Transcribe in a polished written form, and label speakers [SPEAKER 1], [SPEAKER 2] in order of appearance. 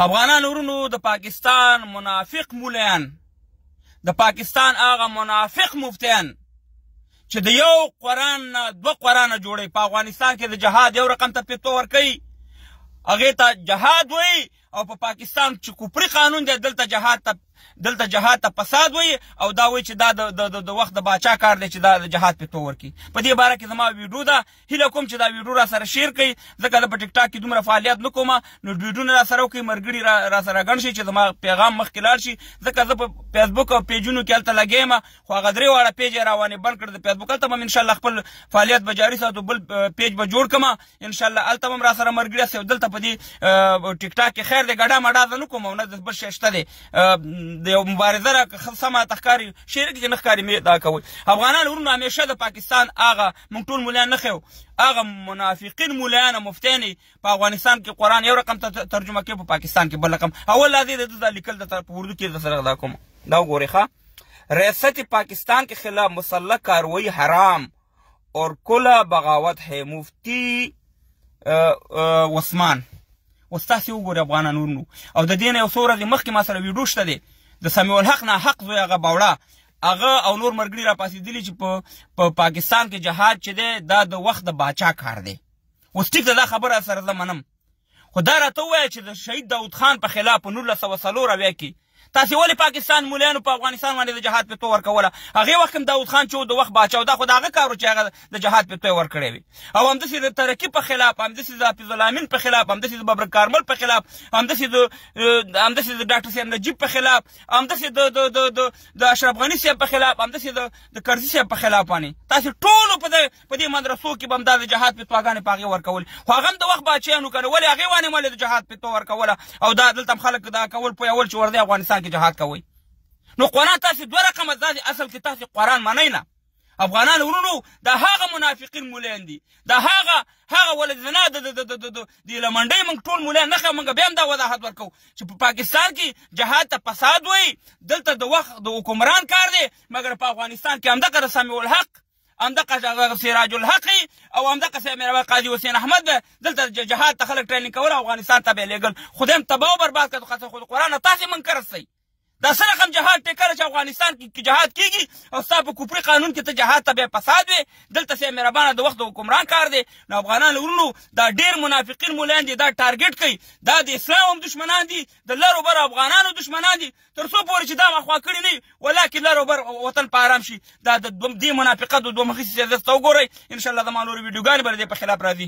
[SPEAKER 1] افغانان ورونو، د پاکستان منافق مولیان، د پاکستان هغه منافق مفتیان چې د یو قرآن نه دوه قرآنه جوړوي، په افغانستان کې د جهاد یو رقم ته فتوا ورکوي، هغې ته جهاد وایي، او په پاکستان چې کفري قانون دی دلته جهاد ته فساد وایي، او دا وایي چې دا د وخت د باچا کار دی چې دا د جهاد فتوا ورکړي. په دې باره کې زما ویډیو ده، هیله کوم چې دا ویډیو را سره share کړئ، ځکه زه په ټیک ټاک کې دومره فعالیت نه کوم، نو ویډیونه را سره وکړئ، ملګري را سره ګڼ شي چې زما پیغام مخکې لاړ شي، ځکه زه په فیسبوک او پیجونو کې هلته لګیا یم، خو هغه درې واړه پیج یې راوانې بند کړ. د فیسبوک هلته به هم انشاءالله خپل فعالیت به جاري ساتو، بل پیج به جوړ کړم انشاءالله، هلته به هم را سره ملګري یاست. او دلته په دې ټیک ټاک کې خیر دی، ګډا مډا زه نه کوم او نه د بل شی شته دی. د یو مبارزه را سمه ته ښکاري share کې، نه ښکاري مې دا کوي. افغانان ورونو، همیشه د پاکستان هغه موږ ټول مولیان نه ښیو، هغه منافقین مولیان او مفتیان په افغانستان کې قرآن یو رقم ته ترجمه کوي، په پاکستان کې بل رقم. اول راځي د دا لیکل د په اردو کې د سره دا کوم، دا وګورئ ښه: ریاست پاکستان کے خلاف مسلح کاروائی حرام اور کھلا بغاوت ہے، مفتی عثمان. اوس تاسې وګورئ افغانان ورونو، او د دې نه یو څو ورځې مخکې ما سره ویډیو شته دی، د سمیع الحق نه حق زوی هغه باوړه هغه او نور ملګري را پاڅېدلي چې په پاکستان کې جهاد چې دی دا د وخت د باچا کار دی. اوس ټیک ده، دا خبره سره زه منم، خو دا راته ووایه چې د شهید داود خان په خلاف په 1974 کې تاسې ولې پاکستان مولیانو په افغانستان باندې د جهاد فتوا ورکوله؟ هغې وخت هم داود خان چې د وخت باچا، دا خو د هغه کار و چې هغه د جهاد فتوا ورکړې وي. او همداسې د ترقي په خلاف، همداسې د حافظ الامین په خلاف، همداسې د ببرک کارمل په خلاف، همداسې د ډاکټر صاحب نجیب په خلاف، همداسې د اشرف غني صاحب په خلاف، همداسې د کرزي صاحب په خلاف باندې تاسې ټولو په دې مدرسو کې به هم دا د جهاد فتواګانې په هغې ورکول، خو هغه هم د وخت باچایانو که نه، ولې هغې باندې ولې د جهاد فتوا ورکوله؟ او دا دلته هم خلک دا کول پوهول چې ورځئ افغانستان کې جهاد کوئ. نو قرآن تاسې دوه رقمه، داسې اصل کې تاسې قرآن منئ نه. افغانان ورونو، دا هغه منافقین مولیان دي، دا هغه ولد زنا د لمنډۍ. موږ ټول مولیان نه ښه، موږ بیا هم دا وضاحت ورکوو چې په پاکستان کې جهاد ته فساد وایي، دلته د وخت د حکمران کار دی، مګر په افغانستان کې همدغه د سمیع الحق، همدغه سراج الحق او همدغه سمیع قاضي حسین احمد به دلته جهاد ته خلک training کول، افغانستان ته به لېږل. خدای هم تباه او برباد کړه، خو قرآن تاسې منکر سئ. دا څه رقم جهاد ټیکره چې افغانستان کې جهاد کیږي او ستا په کفري قانون کې ته جهاد ته بیا فساد وې، دلته سه مهربانه د وخت د حکمران کار دی. نو افغانان ورونو، دا ډیر منافقین مولیان دي، دا target کوي، دا د اسلام هم دشمنان دي، د لر او بر افغانانو دشمنان دي. تر څو پورې چې دا مخوا کړي نه ولاکې لر او بر وطن په آرام شي. دا د دې منافقت د دوه مخي سیاست ته وګورئ. انشاءالله زما نورې ویډیوګانې به د دې په خلاف راځي.